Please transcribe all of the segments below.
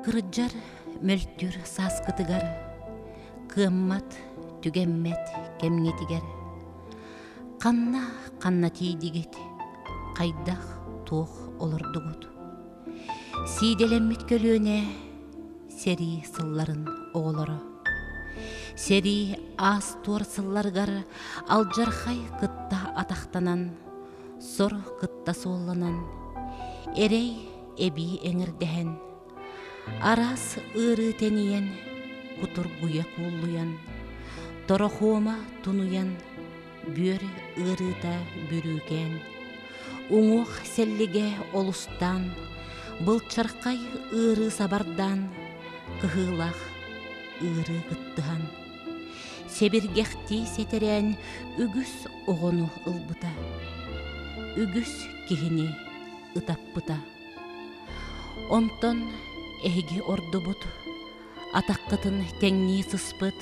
Кырдьар мөлтүүр сааскытыгар, кыаммат, түгэммэт кэмҥитигэр ханна ханна тиийдигит, хайдах туох олордугут? Сиидэлэммит көлүөнэ сэрии сылларын оҕолоро. Сэрии аас-туор сылларыгар алдьархай кытта атахтанан, сор кытта суолланан, эрэй эбии эҥэрдэһэн, араас ыарыы тэнийэн, кутургуйа кууллуйан, торохуома тунуйан, бүөр ыарыыта бүрүүкээн, уҥуох сэллигэ олустаан, былчархай ыарыы сабардаан, кыһыылаах ыарыы кыттыһан, сэбиргэхтии сэтэрээн үгүс оҕону ылбыта, үгүс киһини ытаппыта. Онтон эһиги ордубут атаххытын тэҥнии сыспыт,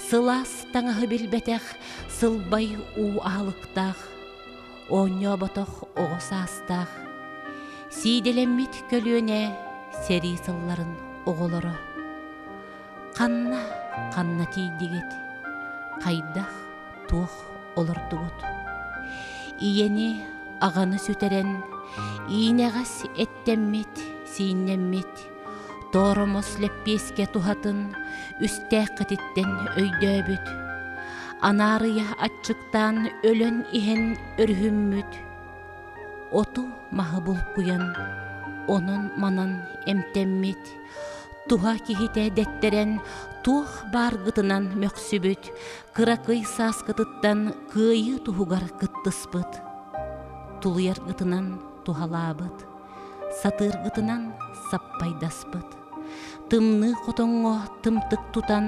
сылаас таҥаһы билбэтэх сылбай уу аһылыктаах, оонньооботох оҕо саастаах, сиидэлэммит көлүөнэ сэрии сылларын оҕолоро. Ханна, ханна тиийдигит? Хайдах, туох олордугут? Ийэни, аҕаны сүтэрэн, иинэҕэс эттэммит, сииннэммит, Тооромос лэппиэскэ туһатын үстээххититтэн өйдөөбүт, анаарыйа аччыктаан өлөн иһэн өрүһүммүт, оту-маһы булкуйан, онон-манан эмтэммит, туһа киһитэ дэттэрэн туох бааргытынан мөхсүбүт, кыракый сааскытыттан кыайыы туһугар кыттыспыт, тулуйаргытынан туһалаабыт. сатыыргытынан саппайдаспыт. Тымныы хотоҥҥо тымтык тутан,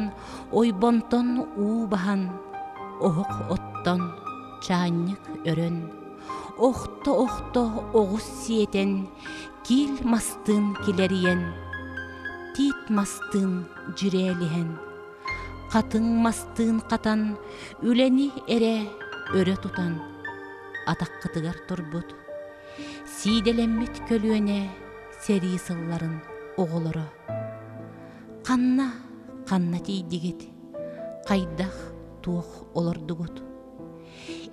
ойбонтон уу баһан, оһох оттон, чаанньык өрөн, охто-охто оҕус сиэтэн, киил мастыын килэрийэн, тиит мастыын дьирээлиһэн, хатыҥ мастыын хатан, үлэни эрэ өрө тутан, атаххытыгар турбут. Сиидэлэммит көлүөнэ сэрии сылларын оҕолоро. Ханна, ханна тиийдигит? Хайдах, туох олордугут?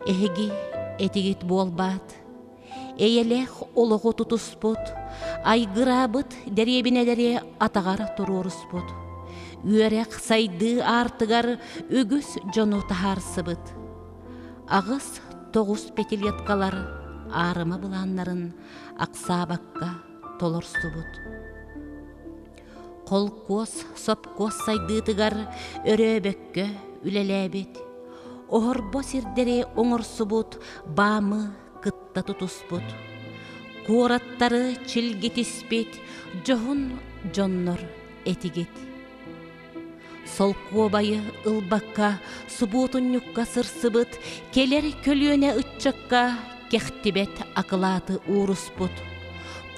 Эһиги этигит буолбаат, эйэлээх олоҕу тутуспут, айгыраабыт дэриэбинэлэри атаҕар туруоруспут, үөрэх сайдыы аартыгар үгүс дьону таһаарсыбыт. 8-9 пятилеткалар аарыма былааннарын аксаабакка толорсубут. Холкуос, сопкуос сайдыытыгар өрөөбөккө үлэлээбит, оһорбо сирдэри оҥорсубут баамы кытта тутуспут, куораттары чилгитиспит дьоһун дьоннор этигит. Солкуобайы ылбакка субуотунньукка сырсыбыт, кэлэр көлүөнэ ыччакка кэхтибэт акылааты ууруспут.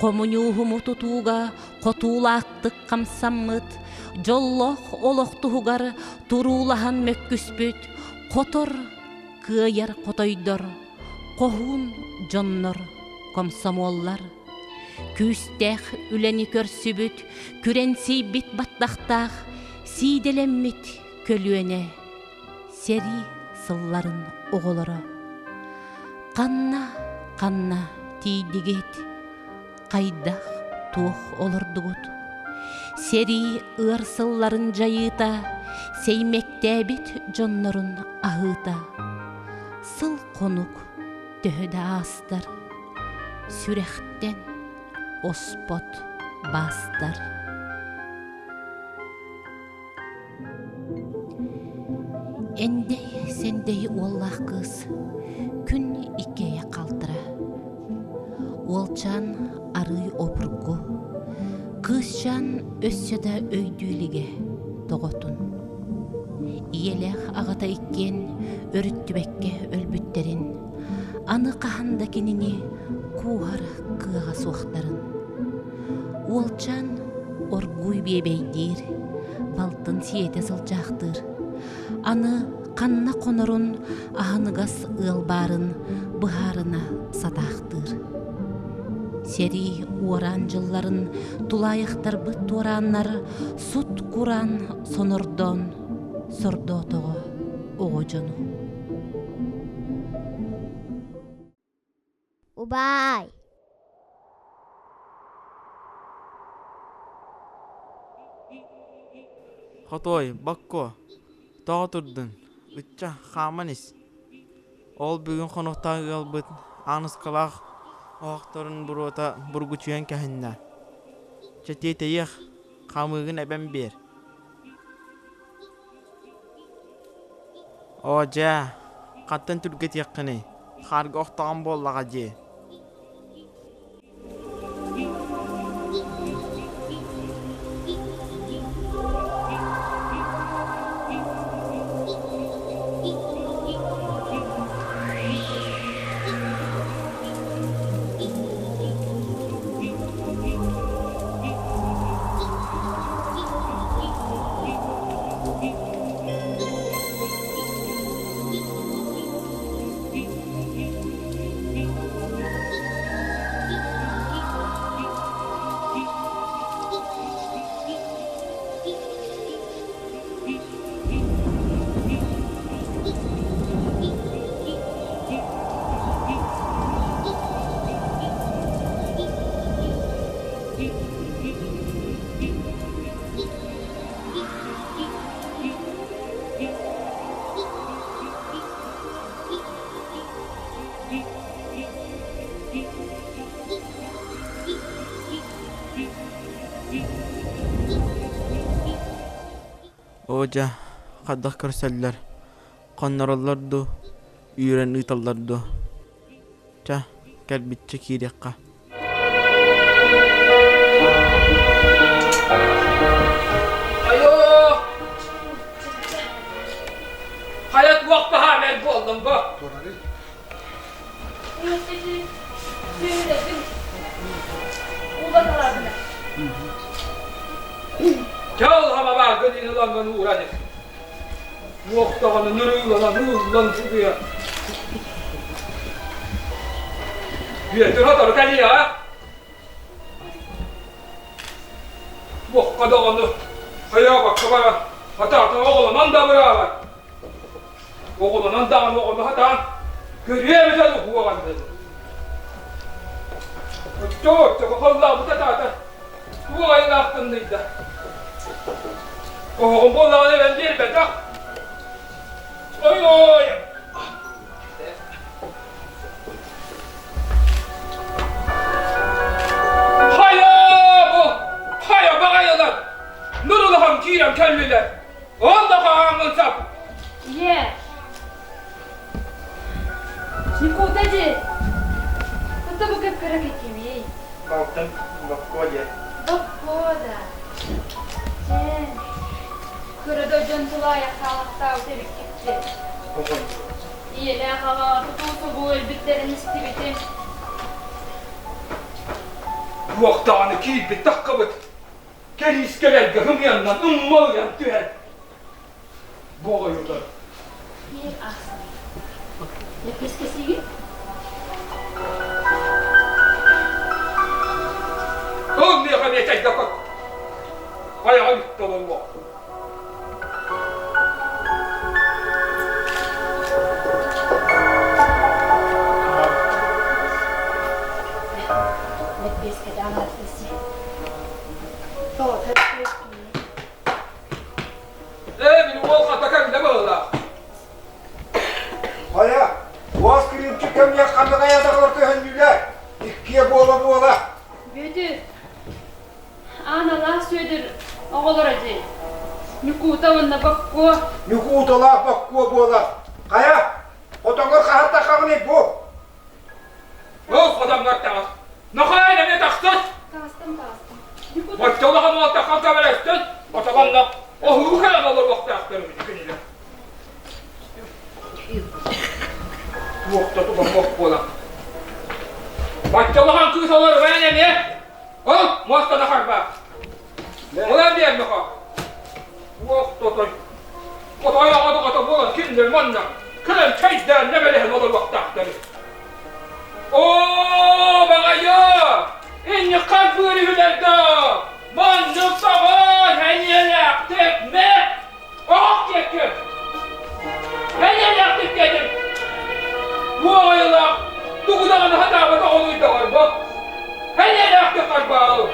Хомуньууһуму тутууга хотуулаахтык хамсаммыт, дьоллоох олох туһугар туруулаһан мөккүспүт, хотор, кыайар хотойдор, хоһуун дьоннор, комсомоллар. Күүстээх үлэни көрсүбүт, күрэнсийбит баттахтаах, сиидэлэммит көлүөнэ, сэрии сылларын оҕолоро. Ханна, ханна тиийдигит, хайдах, туох олордугут? Сэрии ыар сылларын дьайыыта, сэймэктээбит дьоннорун аһыыта. Сыл-хонук төһө да аастар, сүрэхтэн оспот баастар. Эндэй-сэндэй уоллаах кыыс күн иккиэйэх хаалтара. Уолчаан арыый обургу, кыысчаан өссө да өйдүү илигэ тоҕотун. Ийэлээх аҕата иккиэн өрүттүбэккэ өлбүттэрин, аны хаһан да кинини кууһар кыаҕа суохтарын. Уолчаан оргууй биэбэйдиир, балтын сиэтэ сылдьаахтыыр. Аны ханна хонорун аһыныгас ыал баарын быһаарына сатаахтыыр. Сэрии уораан дьылларын тулаайахтарбыт туорааннар сут-кураан сонордоон сордоотоҕо оҕо дьону. Убаай! Хотуой, боккуо, тоҕо турдуҥ, ычча, хааман ис. Ол бүгүн хонуктаах ыалбыт Ааныскалаах оһохторун буруота бургучуйан кэһиннэ. Чэ тиэтэйиэх, хаамыыгын эбэн биэр. Оо дьэ, хантан түргэтиэххиний, хаарга охтоҕун буоллаҕа дии Оо дьэ, хайдах көрсөллөр, хоннороллор дуу, үүрэн ыыталлар дуу? Чэ, кэлбиччэ киириэххэ. Айоо! Хайа туох баһаамай буоллуҥ бу? Чал хамабаагын ылаҥҥын ууран ис. Уохтаҕына нырыыланан ууллан сытыа. Бүөтүр сотору кэлиэҕэ. Туохха даҕаны хайаабакка баран, хатаата оҕолонон да абыраабат. Оҕолонон даҕаны оҕону хатаан көрүө эбитэ уһуоҕан дылы. Оччо-оччо холлообута таата туох айылаах тымныйда. Оһоҕум буоллаҕына эбэн биэрбэтэх. Ой-ой! Хайа бу! Хайа баҕайылар! Нурулаһан киирэн кэллилэр. Ол да хаһааҥҥын сап! Ийээ! Никуда дии! Кута бу кып-кыра кимий? Балтым Боккуо диэн. Боккуо да. Чэ, кыра да дьон тулаайах хаалахтаабыт эбиккит дии. Ийэлээх аҕа тутуу-субуу өлбүттэрин истибитим. Туох даҕаны киирбит таххабыт. Кэриискэлэргэ ымыаннан ыммалыйан түһэр. Боҕойутар. Биир ахсын. Лэппиэскэсиигин? Ол миэхэ миэтэйдэккэ айаҕа бүттэ олоруох. Лэппиэскэдэ аҥаардасыы. Ээ, мин уол хата кэллэ быһыылаах. Хайа, уос кырыымчык кэмҥэ ханнык айаатаҕалар көһөннүлэр? Иккиэ буола-буола. Бүөтүр, Ааналаах Сүөдэр оҕолоро дии. Ньукуута уонна Боккуо. Ньукууталаах Боккуо буолар. Хайа, хотоҥҥор хаһан таххаҕыный бу? Ол хотоҥҥор таҕыс. Нохоон эмиэ тахсыс. Таҕыстым, таҕыстым. Оччолохон уолтаххан көмөлөстүн, отоҕонно оһуу кэлэн олоруохтаахтар эбит кинилэр. Туохта туган буолан. Баччалахан кыыс олорбайан эмиэ. Ол муостаны харбаа. Улан биэр нохо. Уох тотой. Отой оҕото буолан кинилэр манна кэлэн чэйдээн нэмэлэһэн олоруохтаахтар. Оо, баҕайы! Инник харбыыр үһүлэр доо! Маннык тоҕой эйиэлээхтик мэ! Оһох диэки! Эйиэлээхтик диэтим! Уоҕайылаах тугу даҕаны сатаабат оҕолуй доҕорбо! Эйиэлээхтик харбаалы!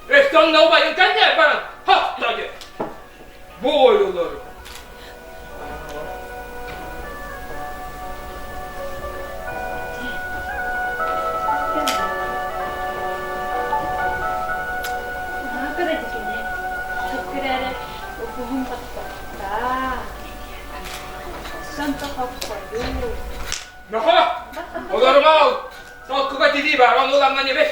Өстөн убайын кэннэ баран хапта диэн. Бу ойулар. Нохо, олорума ол. Солкуга тирии бар, ону ылаҥҥа небес.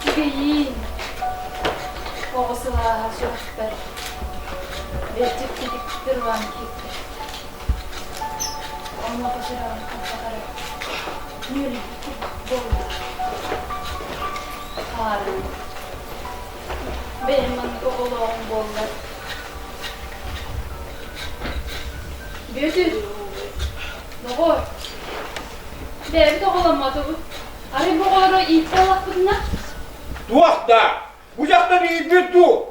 Үчүгэйиин, оҕо сылааһа сүрэхпэр бэрдик тиликтир ылан киирдэ. Онуоха сүрэҕим хайдах эрэ нүөлүйбүт курдук буолла. Хаарын. Бэйэм маннык оҕолооҕум буоллар. Бүөтүр, доҕоор, бэйэбит оҕоломмотубут. Арай бу оҕолору ииттэ ыллахпытына? Туох да, бу дьахтар иирбит дуу?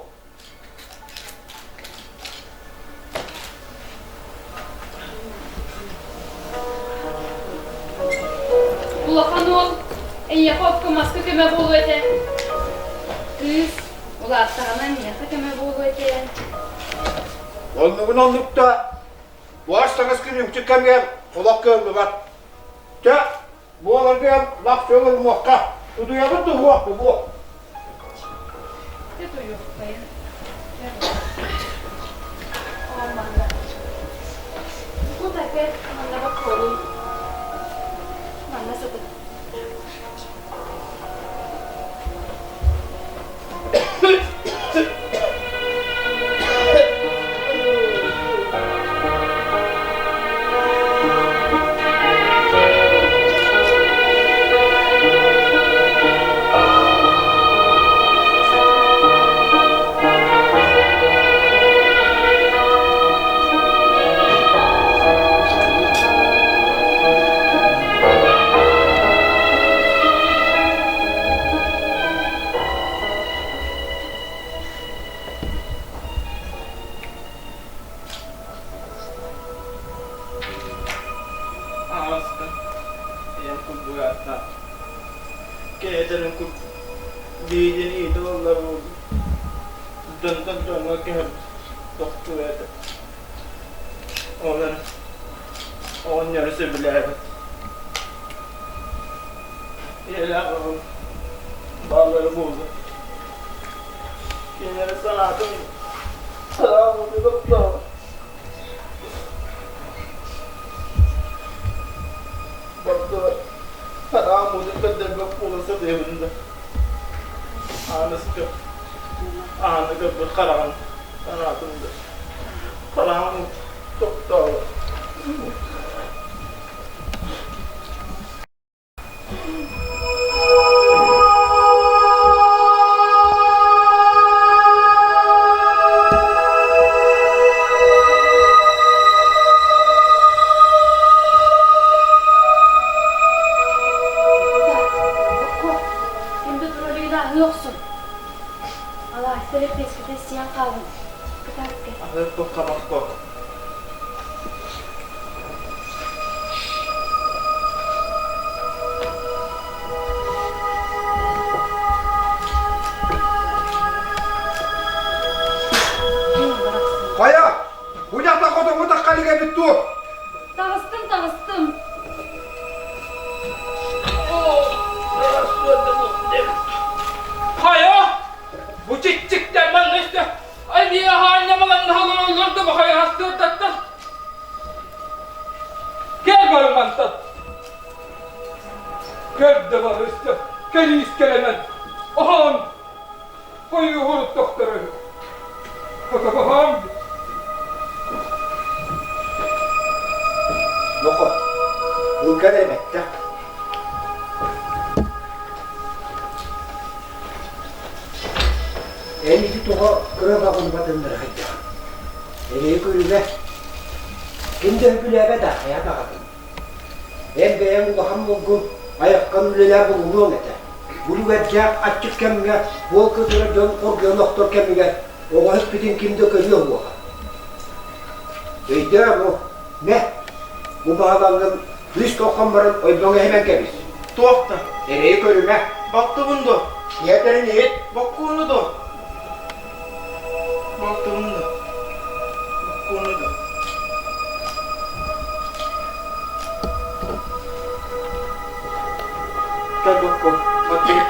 Улахан уол эйиэхэ окко маска көмө буолуо этэ. Кыыс улааттаҕына миэхэ көмө буолуо этэ. Оннугун оннукта туас таҥас күнүмчүк кэмигэр олох кыаллыбат. Чэ, буоларгыан лах ылымуохха, утуйабыт туһуох буолуо. Ты туйуохпайын. Оо, манна. Бу такы манна боккуолун. Манна сытын. Ааста ийэм курдук ааттаах кээтэрин курдук биһигини иитэ ыллар буолбут дьонтон дьоҥҥо кэһэбит тохтуу этэ ол эрэн оҕонньору сөбүлээбэт ийэлээх аҕам бааллара буолла кинилэри санаатым санаам тохтообот Бардылар санаам уутун көрдөрбөт буола сатыыбын да Ааныска ааны көрбүт хараҕын санаатым да хараҕым тохтообот Ким да турарыгын аһыы охсун. Алаастар эппиэскитин сиэн хаалын. Кытаакка. Аһыы хабах Хайа, бу дьахтар хотоҥҥо тахха илик эбит дуо? Таҕыстым, таҕыстым. Хайа, бу чиччиктэр манна истэ Эмиэ хаанньамаланна олороллор да бахайаһастыырдаттан. Кэл барын мантан. Көрдө барыста, кэлиискэлэнэн. Оһон! Хойуоһуруттахтары! Хотоһоһон! Нохо, ылга эрэ эбэттэ. Эн ити тоҕо кыра баҕын батыннара сылдьаҕын? Эрэйи көрүмэ. Ким да үбүлээбэт аа, хайа баҕатын. Эн бэйэҥ улахан уолгун айаххын үлэлээн булунуоҥ этэ. Үлүгэрдээх аччык кэмҥэ уол кытыра дьон хоргуйан охтор кэмигэр оҕо испитин ким да көрүө суоҕа. Өйдөө бу, мэ, бу баһылаҥҥын күүс тоххон баран ойбоҥ эһимэн кэбис. Туох да? Эрэйи көрүмэ. Балтыбын дуо? Ийэтэрин иһит. Боккуону дуо? Балтыбын дуо? Боккуону дуо? Кэл боккуон, бардыбыт.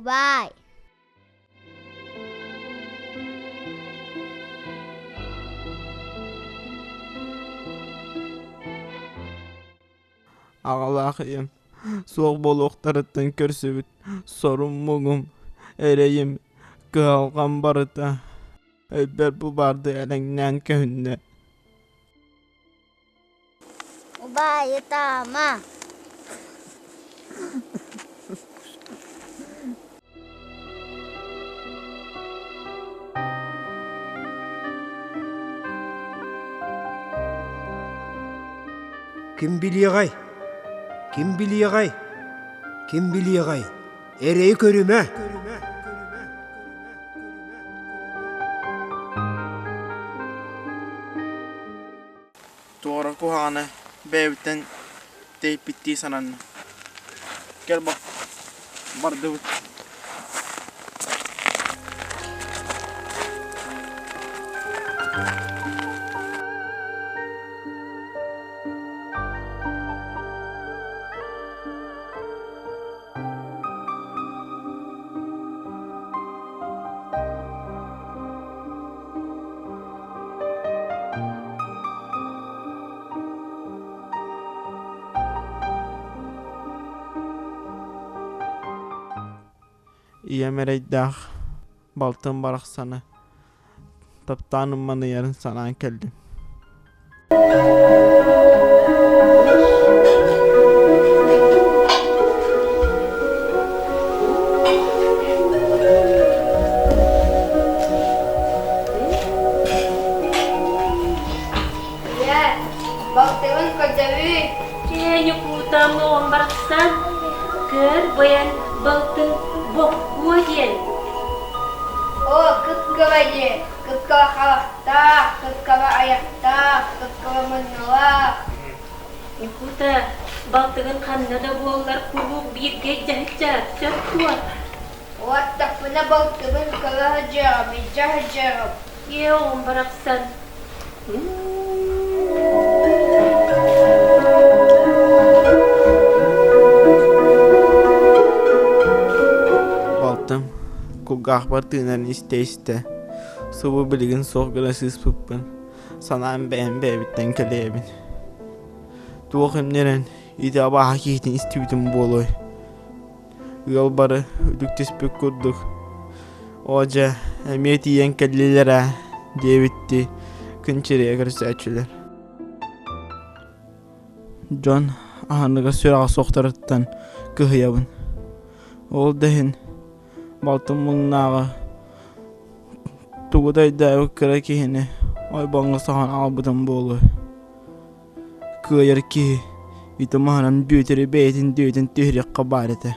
Убаай Аҕалаах ийэм суох буолуохтарыттан көрсүбүт сорум-муҥум, эрэйим, кыһалҕам барыта өйбөр бу баардыы элэҥнээн көһүннэ. Убаайытаама Ким билиэҕэй? Ким билиэҕэй? Ким билиэҕэй? Эрэйи көрүмэ! Туора куһаҕаны бэйэбиттэн тэйиппиттии сананным. Кэл бардыбыт. Ийэм эрэйдээх балтым барахсаны таптаан ымманыйарын санаан кэллим. Ийээ, балтыбын көрдөбүй. Чээ, Ньукуутам оҕом барахсан, көр быйан балтын боккуо диэн. Оо, кып-кыра диэн, кып-кыра харахтаах, кып-кыра айахтаах, кып-кыра муннулаах. Ньукута, балтыгын ханна да буоллар куруук бииргэ дьаһычча сөп дуо? Уоттахпына балтыбын көрө сылдьыаҕым, илдьэ сылдьыаҕым. Ээ, оҕом барахсан. Балтым кулгаахпар тыынарын истэ-истэ, субу билигин суох гына сыыспыппын санаан бэйэм бэйэбиттэн кэлэйэбин. Туох имнэрэн ити абааһы киһитин истибитим буолуой? Ыал бары үтүктүспүт курдук «Оо дьэ, эмиэ тиийэн кэллилэр ээ» диэбиттии кынчырыйа көрсөөччүлэр. Дьон аһыныгас сүрэҕэ суохтарыттан кыһыйабын. Ол да иһин балтым муҥнааҕы тугу да өйдөөбүт кыра киһини ойбоҥҥо соһон аҕалбытым буолуо. Кыайар киһи ити маһынан Бүөтүрү бэйэтин дүөтүн түһэриэххэ баар этэ.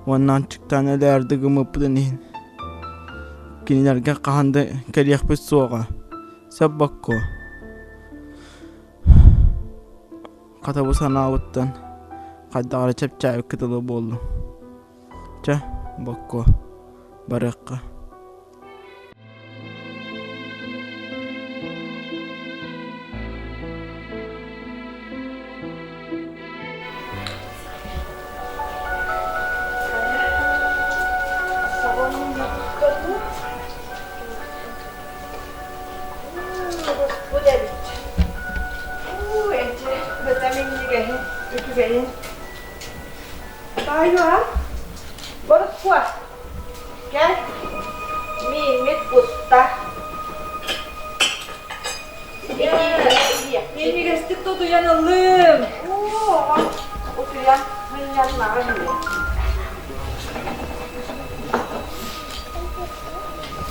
Уонна аччыктаан өлөөрдү гыммыппытын иһин кинилэргэ хаһан да кэлиэхпит суоҕа. Сөп боккуо. Хата бу санаабыттан хайдах эрэ чэпчээбиккэ дылы буоллум. Чэ, боккуо, барыахха. Бу эбит. Эчи, быта минньигэһин, үчүгэйин. Таайуа, Боруккуа, кэл, мииммит буста. Минньигэстик тутуйан ыллым. Оо, утуйан мынньаннаҕын үһү.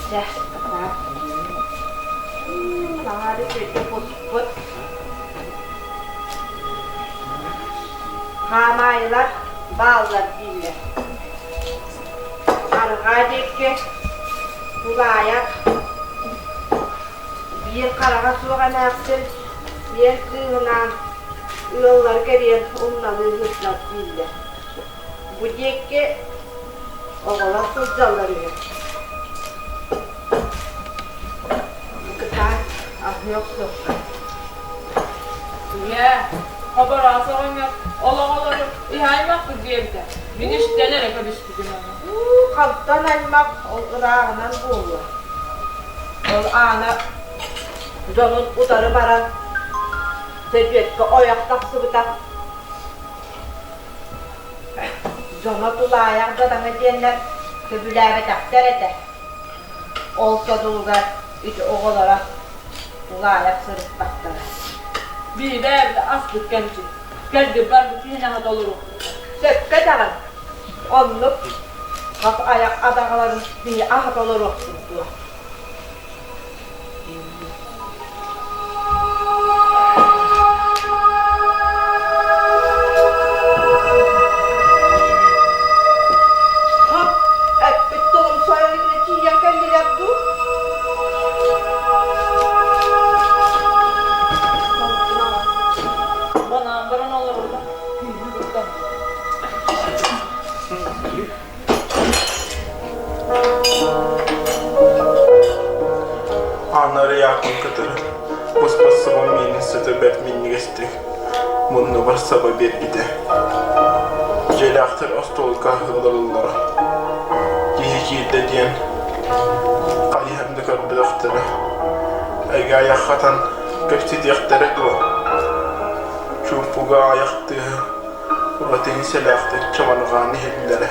Дьэ, наһаа да үчүгэйдик буспут. Хаамаайылар бааллар дииллэр. Арҕаа диэки тулаайах биир хараҕа суох эмээхсин сиэн кыыһынаан ыаллары кэрийэн умналыы сылдьар дииллэр. Бу диэки оҕолор сылдьаллар үһү. Кытаат аһыы охсуохха. Ийээ, хобороос оҕонньор ол оҕолору иһэ аймахпыт диэбитэ. Мин истэн эрэ кэбиспитим ону. Уу, хантан аймах ол ырааҕынан буолуо. Ол аана дьонун утары баран Сөдүөккэ ойох тахсыбыта. Дьоно тулаайах дьадаҥы диэннэр сөбүлээбэтэхтэр этэ. Ол содулугар ити оҕолоро тулаайах сырыттахтара. Биирдэ аспыт кэмчи, кэлбит барбыт киһини аһата олоруохпут. Сөпкө этэҕин. Оннук хас айах адаҕаларын биһи аһата олоруохпут дуо? Эппит тылым сойон итини тиийэн кэллилэр дуу? Банаан баран олороллор, күүһүн кытта. Аана ырыйаахпын кытары буспут собом миэнин сыта бэрт минньигэстик муннубар саба биэрбитэ. Дьиэлээхтэр остуолга олороллоро. Киһи киирдэ диэн хайыһан да көрбөтөхтөрө. Эгэ айах хатан кэпсэтиэхтэрэ дуо? Чуумпуга айах тыаһа Ураты иҥсэлээхтик чабырҕаан иһиллэрэ.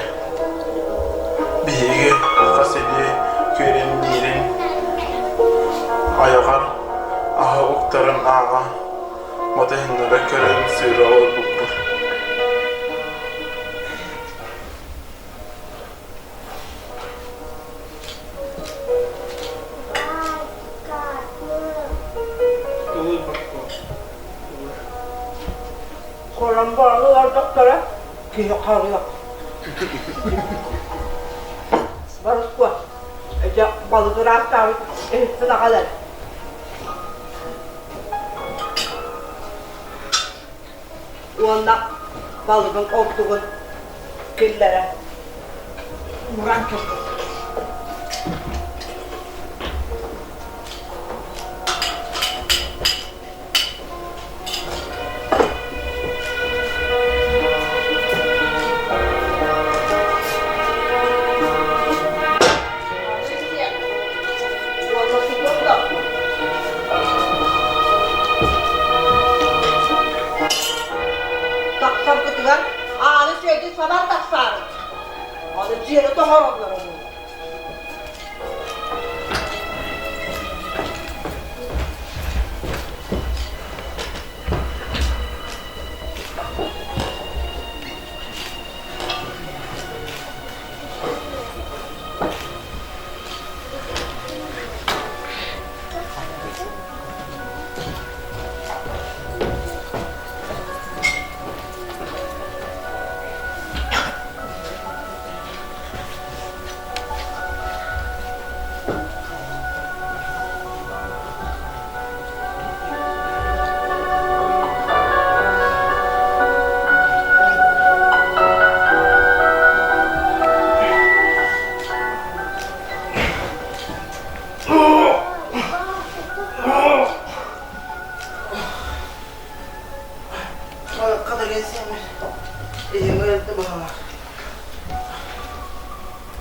Биһиги хас илии күөрэнниирин айаҕар аһа уктарын ааҕа батыһыннара көрөн сыыра олорбуппут. Хоромбону олордохторо киһи харыах. Борускуо, дьэ балык ыраастаабыт иһиппин аҕал эрэ. Уонна балыгын ордугун киллэрэ ууран турбут. Тахсарбытыгар ааны сүөдүн сабан тахсаары. Аны дьиэни тоҥороллоро буолуо.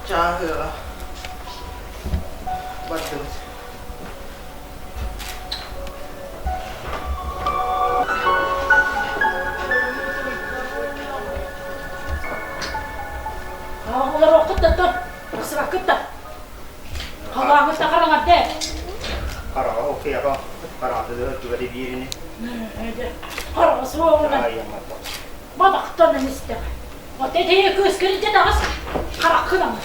Чааһыаҕа бардыбыт. Олоруоххут да тур, тахсыбаккыт да. Халааҥҥыт да хараҥарда. Хараҕа окуйаҕа хараҕатыгар түгэри биирини. Хараҕа суоҕунан бадахтанан истэҕэ. Вот эти кыыс кирдэ таҕыс хараххын ама.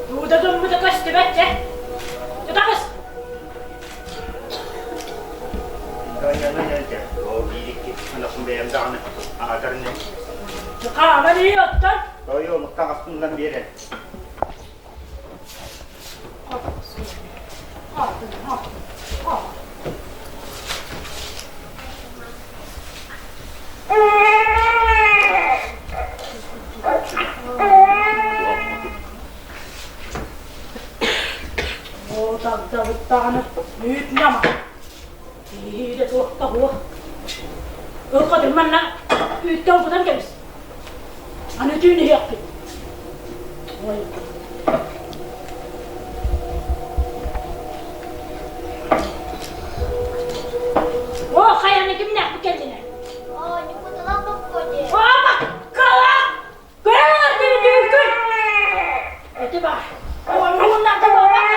Тууда гыммыта көстүбэт дьэ. Тутаҕыс. Хааман ии оттон. Тойо муттаҕаспыннан биэрэн. Оо, дагдабыт даҕаны үүт ньама. Киһи да туох да суох. Ылҕатын манна үүттэ олгутан кэбис. Аны түүн иһиэхпит. Ой. О, хайаны кимнээхпит кэллилэр? Оо, Ньукуталаах боккуо дии. О, баккалаах! Көрөр күн! Эти бар. Ойууннарда буолбакка.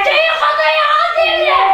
Чэй хотойоҕо дииллэр!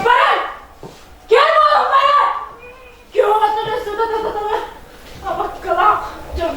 Баран! Кэл буолун баран! Абаккалаах дьон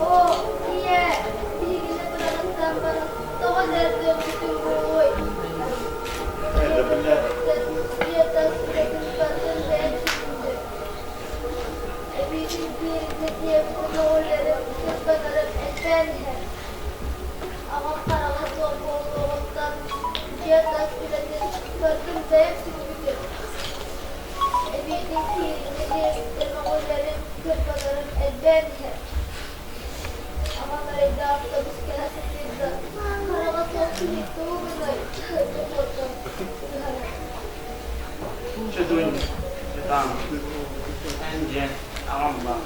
Оо, ийээ, биһигини быраҕыттан баран тоҕо дьарыктыахпытын буолуой? Аҕам хараҕа суох буолуоҕуттан дьиэ тас үлэтин барытын бэйэм сүкпүтүм. Эбиитин киириҥҥэ диэбиттэр мөҕүллэрин, кырбанарым элбээн иһэр. Аҕам эрэйдээх автобус кэлэ сатыыр да, хараҕа суох киһи тугу гыныай, ыһырдык уотун ыһара. Чөтүн, чытаан, эн дьиэн аҕам баар,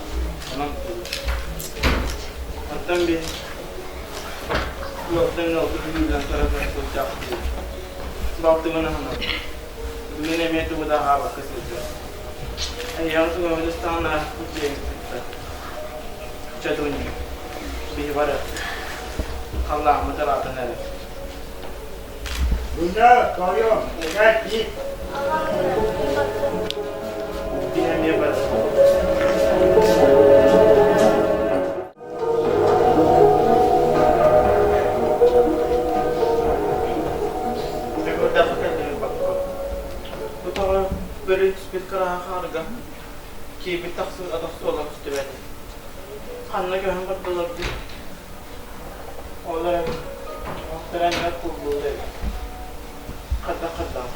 онон тур. Оттон би Ыалтан ыалга бүлүүлэн көрө-көрө сылдьаахтыыр. Балтыбын аһынар. Бүгүн эмиэ тугу да аһаабакка сылдьар. Эйиэхэ тугу ыстаан ааспыт диэбит кытта. Чэ Дуня, биһи бары халлааммыт ыраатан эрэр. Дуня, тоойуом, эгэ киир. Кини эмиэ бар. Бу тоҕо бөрүн түспүт кыраһа хаарга киирбит тахсыбыт атах суола көстүбэт. Ханна көһөн бардылар дии. Ол эрэн охторон бэрт куллуур эбит. Хайдах-хайдах.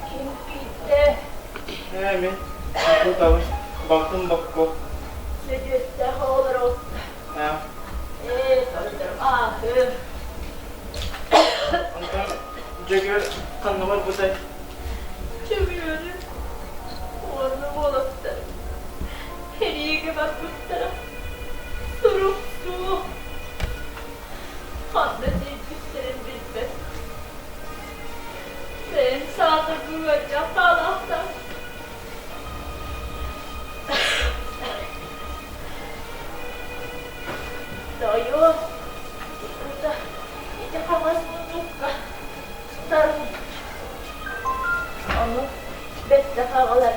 Ким киирдэ? Ээ, мин тутабын. Балтым бокку. Сөдүөттээх оҕолору. Ээ. Ээ, тойдорум аахыр. Онтон Дьөгүөр ханна барбытай? Дьөгүөрү уонна уолаттар эриигэ барбыттара. Сурук суох. Ханна тиийбиттэрин билбэт. Бэйэм саатарбын ыалдьан хаалаахтаах. Тоойуом, иккута ити хаҥас муннукка сытарын ону бэттэх аҕалар.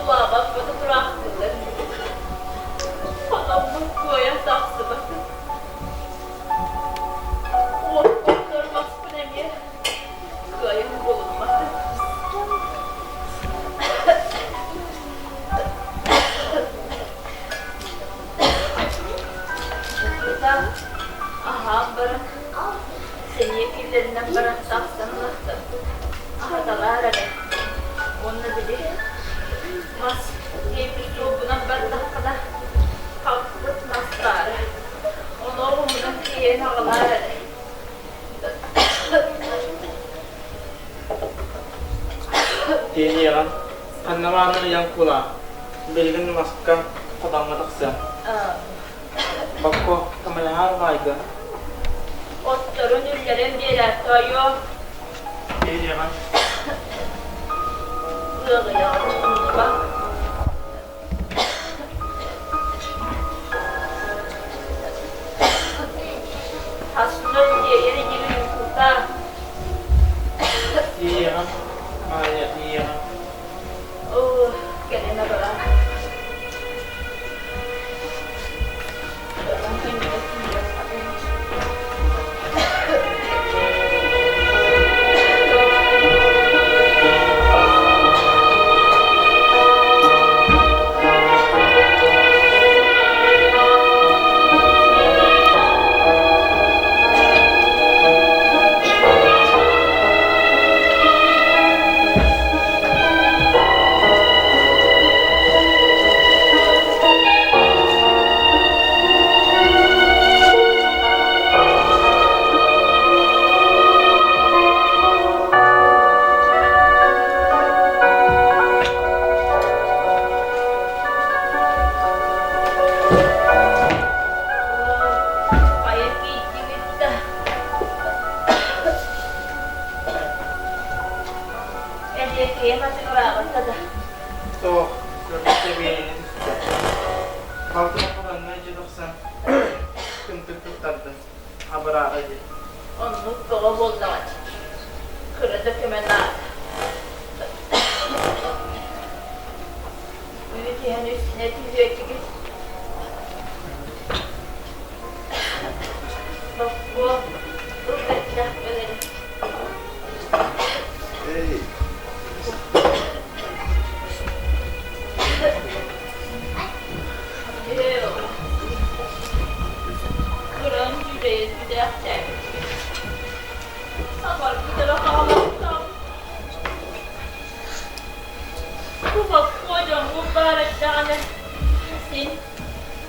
Улаабаппыты тураахтыыллар. Хотоммун кыайан тахсыбатым. Уоппуттар маспын эмиэ кыайан булумматым. Аһаан баран, сэниэ киллэринэн баран тахсан ылахтарбыт. Аһаталаар эрэ. Уонна били мас тиэйбит суолбунан бардаххына, хаппыт мас баара. Ону оҕуһунан тиэйэн аҕалаар эрэ. Тиэниэҕин, ханна баарын ыйан кулаа. Билигин маска хотоҥҥо тахсыам. Бокко көмөлөһөр баайга. Отторун үллэрэн биэрээр тоойуом. Биэриэҕин. Ыаҕыйаҕын умнума. Хасынан тиэйэр инигин уккута. Тиэйиэҕин. Маайа, тиэйиэҕин. Оо, кэлэн абараа. Хайа киирдигит да Эдиэккэйим атыҥыраабата да Суох, көрбүттэ биэриини түстэ. Балтым оҕолонно дьэ тахсан тымтык туттарда, абыраата дии. Оннук бөҕө буоллаҕа дии. Кыра да көмө наада. Үүт иһэн үстүнэ түһүөчүгүт. Боккуо, ыл бэттэх өлөрү. Эй, Кыран дьүдэйэн бүтээхтээбиппит. Абарбыт эрэ хаалахтаах. Бу боккуо дьоҥҥут баар эрдэҕинэ син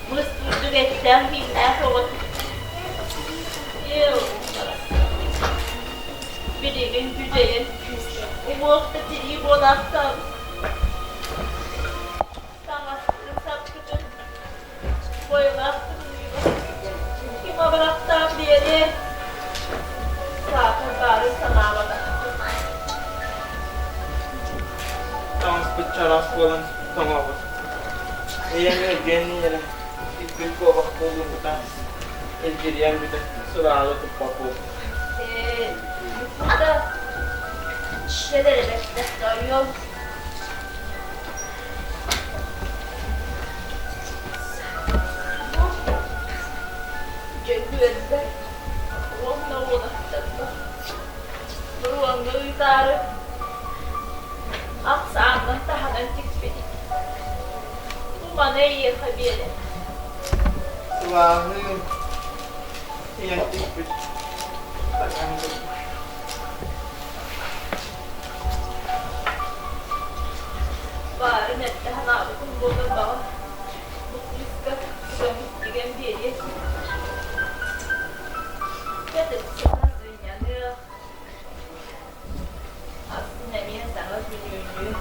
мыс курдук эттээх мииннээх оҕотун. Ээ, Билигин дьүдэйэн уҥуох да тирии буолаахтаабыт. Таҥаспытын саппытын, бойулаахпытын ким абырахтаан биэриэ, саатар баарын санаабатахпыт. Таҥаспыт чараас буолан тоҥообут. Ийэм эргиэн эрэ иккис куобах буолуубута илдьирийэн бүтэн сыраалы туппат буолбут. Ээ, да, кэлэр эбэттэх тоойуом. Дьөгүөрбэр уонна уолаттарга Буруоҥҥа ыытаары ахсааннан таһынан тикпитим. Бу маны эйиэхэ биэрэр. Сылааһын ийэн тикпит таҥаһын курдук. Баарын эрдэ санаабытым буоллар баҕар, бу кыыска тутан тигэн биэриэ этим. Кэтит сынньаныах, атын эмиэ саҥа күнүүнүү.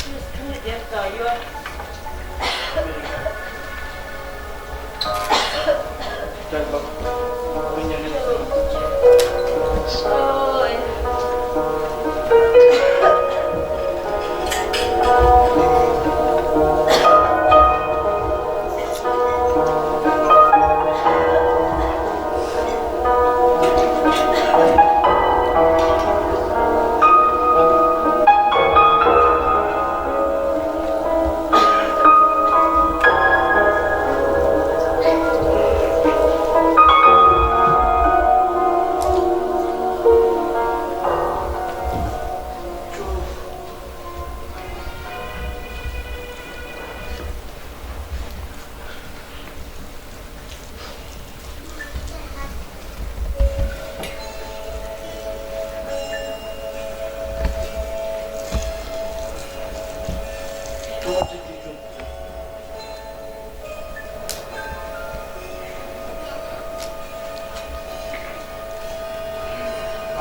Кыыскын этэр тоойуо. Ой.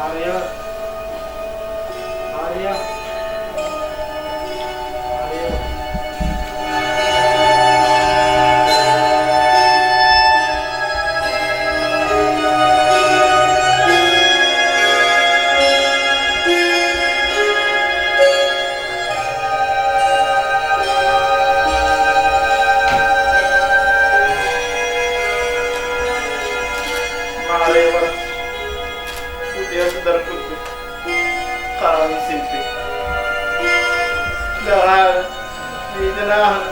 Ария, Ария, Ария. Маарыйа утуйа сытар курдук хараҕын симпит. Бэҕэһээ миигин ааһан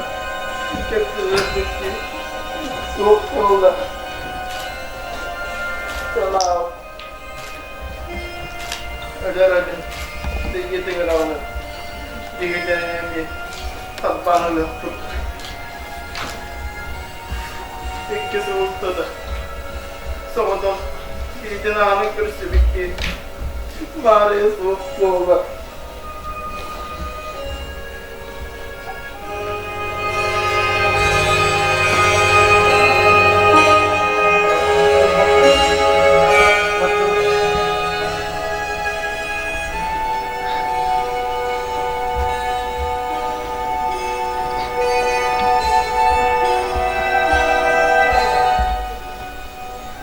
кэпсэтэрбит дии суох буолла. Салаа өлөр өлөн биһиги тыҥыраҕынан биһигитэ эмиэ харбаан ылыахпыт. Икки сыл устата соҕотох биитин аанын көрсүбүт киһи Маарыйа суох буолла.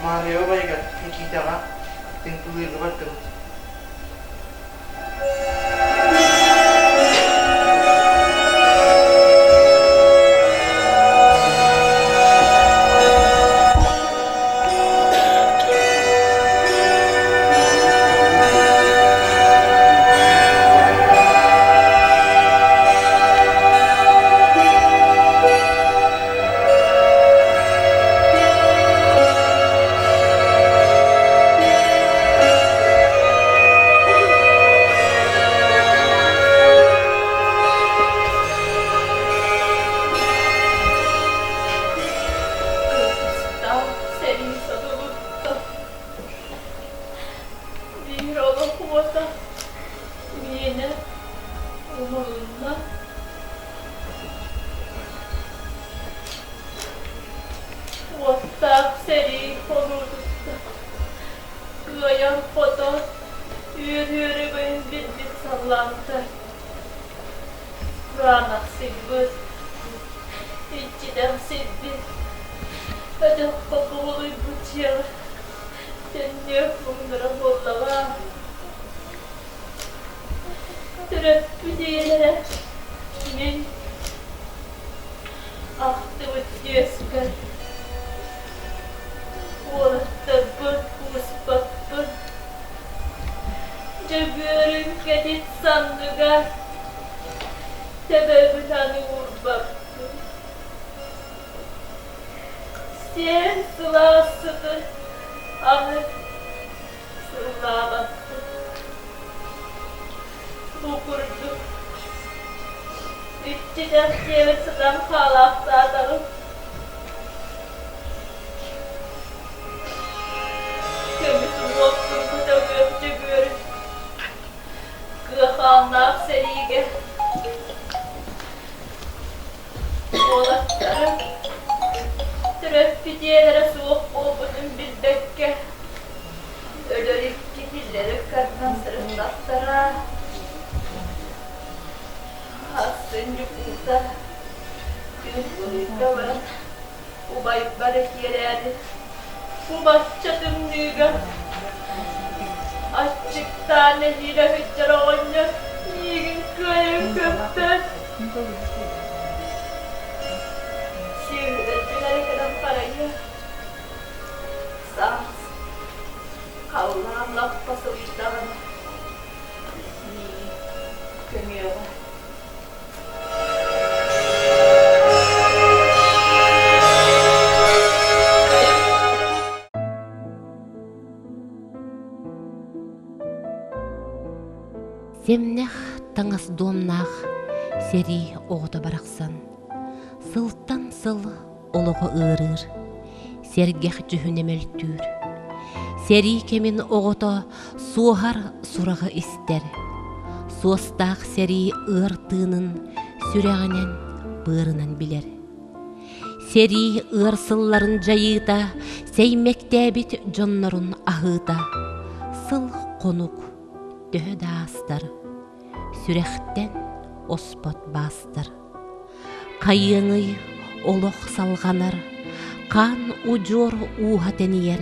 Маарыйа убайыгар Никитаҕа тыҥкылыырга бардыбыт. Халлаантан кураанахсыйбыт, иччитэхсийбит, өтөххө бугулуйбут дьиэҕэ төннүөх муҥнара буоллаҕа. Төрөппүт ийэлэрэ мин ахтыбыт түөскэр уолаттарбын кууспаппын Дьөгүөрүн кэтит санныгар төбөбүн аны уурбаппын. Сиэн сылаас сытын аны сыллаабаппын. Бу курдук иччитэх дьиэбит сытан хаалаахтаатаҕым. Көмүс уҥуохпун көтөҕүөх Дьөгүөрүм кыахааннаах сэриигэ уолаттарым төрөппүт ийэлэрэ суох буолбутун билбэккэ өлөр икки тиллэри ыккардынан сырыттахтара. Ахсын Ньукуута күн ыйга баран Убайбар этиэрээри кубачча тымныыга аччыктаан нэһиилэ сылдьар оҕонньор миигин кыайан көппөт. Сүөһүлэрбин эрэ кэлэн харайыа. Саас халлаан лаппа сылыйдаҕына миигин көмүөҕэ. Сэмнэх таҥас дуомнаах сэрии оҕото барахсан сылтан сыл олоҕо ыарыыр, сэргэх дьүһүнэ мөлтүүр. Сэрии кэмин оҕото суоһар сураҕы истэр. Суостаах сэрии ыар тыынын сүрэҕинэн, быарынан билэр. Сэрии ыар сылларын дьайыыта, сэймэктээбит дьоннорун аһыыта сыл хонук төһө да аастар, сүрэхтэн оспот баастар. Хайыаҥый олох салҕанар, хаан удьуор ууһа тэнийэр,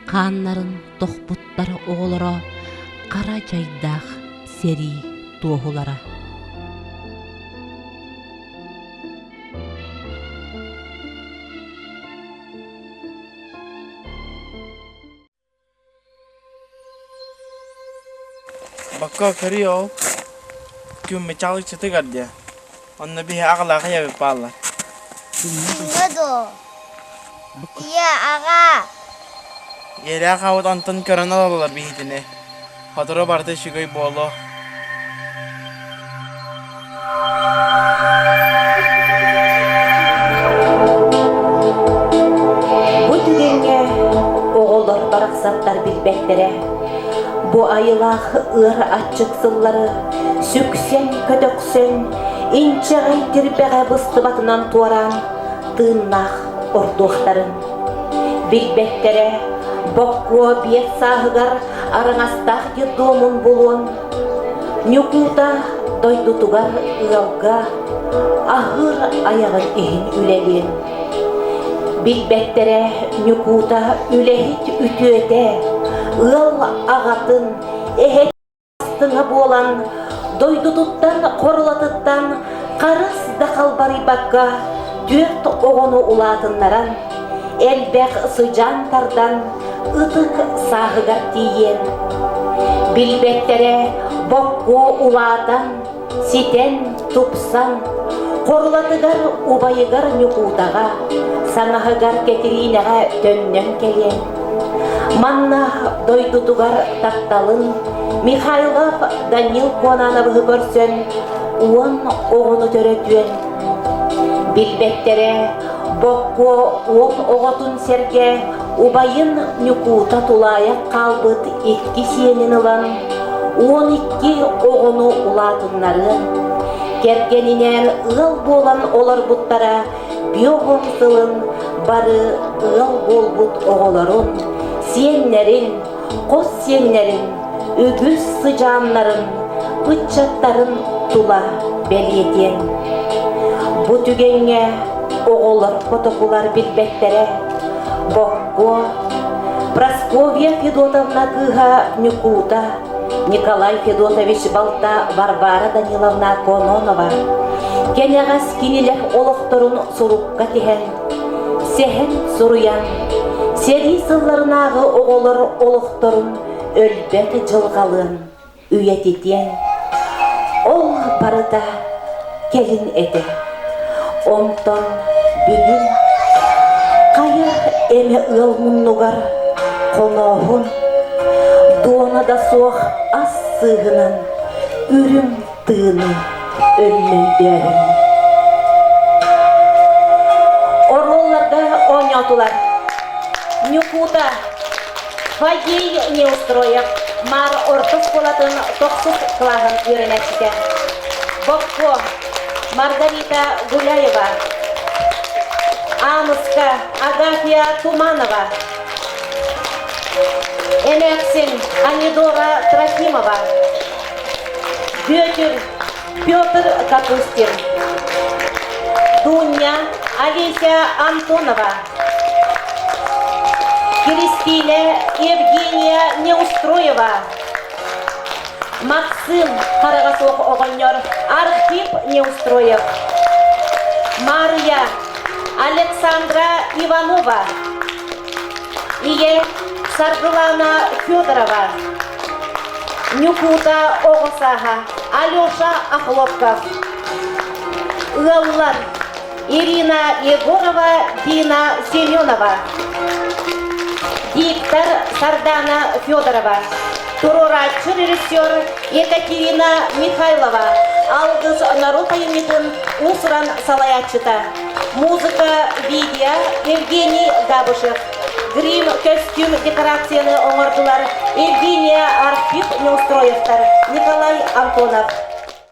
хааннарын тохпуттар оҕолоро хара дьайдаах сэрии туоһулара. Бакка көрүө ол күммүт чалыччытыгар диэ. Онно биһи аҕалаах ийэбит бааллар. Күҥҥэ дуо? Ийэ, аҕа. Ийэлээх аҕабыт онтон көрөн олороллор биһитини. Сотору барыта үчүгэй буолуо. Бу түгэҥҥэ оҕолор барахсаттар билбэттэрэ. Бу айылаах ыар аччык сыллары сүксэн-көтөхсөн, инчэҕэй тирбэҕэ быстыбатынан туораан тыыннаах ордуохтарын. Билбэттэрэ, боккуо биэс сааһыгар араҥастаах детдомун булуон, Ньукуута дойдутугар ыалга аһыыр айаҕын иһин үлэлиэн. Билбэттэрэ Ньукуута үлэһит үтүөтэ, ыал аҕатын, эһэтин астыҥа буолан, дойдутуттан хорулатыттан харыс да халбарыйбакка түөрт оҕону улаатыннаран, элбэх сыдьаан тардан ытык сааһыгар тиийэн, билбэттэрэ боккуо улаатан, ситэн, тупсан, хорулатыгар убайыгар Ньукуутаҕа, саҥаһыгар Кэтириинэҕэ төннөн кэлиэн. Манна дойдутугар тапталын Михайлов Данил Куонановыһы көрсөн уон оҕону төрөтүөн. Билбэттэрэ Боккуо уон оҕотун сэргэ убайын Ньукуута тулаайах хаалбыт икки сиэнин ылан 12 оҕону улаатыннарыан, кэргэнинээн ыал буолан олорбуттара биоһун сылын бары ыал буолбут оҕолорун, сиэннэрин, хос сиэннэрин, үгүс сыдьааннарын ыччаттарын тула бэлиэтиэн. Бу түгэҥҥэ оҕолор котокулар билбэттэрэ Боккуо, Прасковья Федотовна кыыһа Ньукуута, Николай Федотович балта Варвара Даниловна Кононова кэнэҕэс кинилэр олохторун сурукка тиһэн, сэһэн суруйан, сэрии сылларынааҕы оҕолор олохторун өлбөт дьылҕалыан үйэтитиэн, ол барыта кэлин этэ. Онтон бүгүн хайа эмэ ыал муннугар хонооһун, дуона да суох ас сыыһынан үрүҥ тыыны өллөйдөөһүн. Оруолларга оонньоотулар Ньукуута Фадей Неустроев Маар орто оскуолатын тохсус кылааһын үөрэнээччитэ. Бокко Маргарита Гуляева, Аамыска Агафья Туманова, Эмээхсин Анидора Трофимова, Бүөтүр Петр Капустин, Дуня Олеся Антонова, Кристина Евгения Неустроева, Максим хараҕа суох оҕонньор Архип Неустроев, Мария Александра Иванова, Ийэ Саргылана Федорова, Ньукуута оҕо сааһа Алеша Охлопков, Ыаллар Ирина Егорова, Дина Семенова, диктор Сардана Федорова, туруорааччы режиссер Екатерина Михайлова, Алгыс норуот айымньытын уус-уран салайааччыта, музыка, видео Евгений Габышев, грим, көстүүм декорацияны оҥордулар Евгения Архип Неустроевтар, Николай Антонов.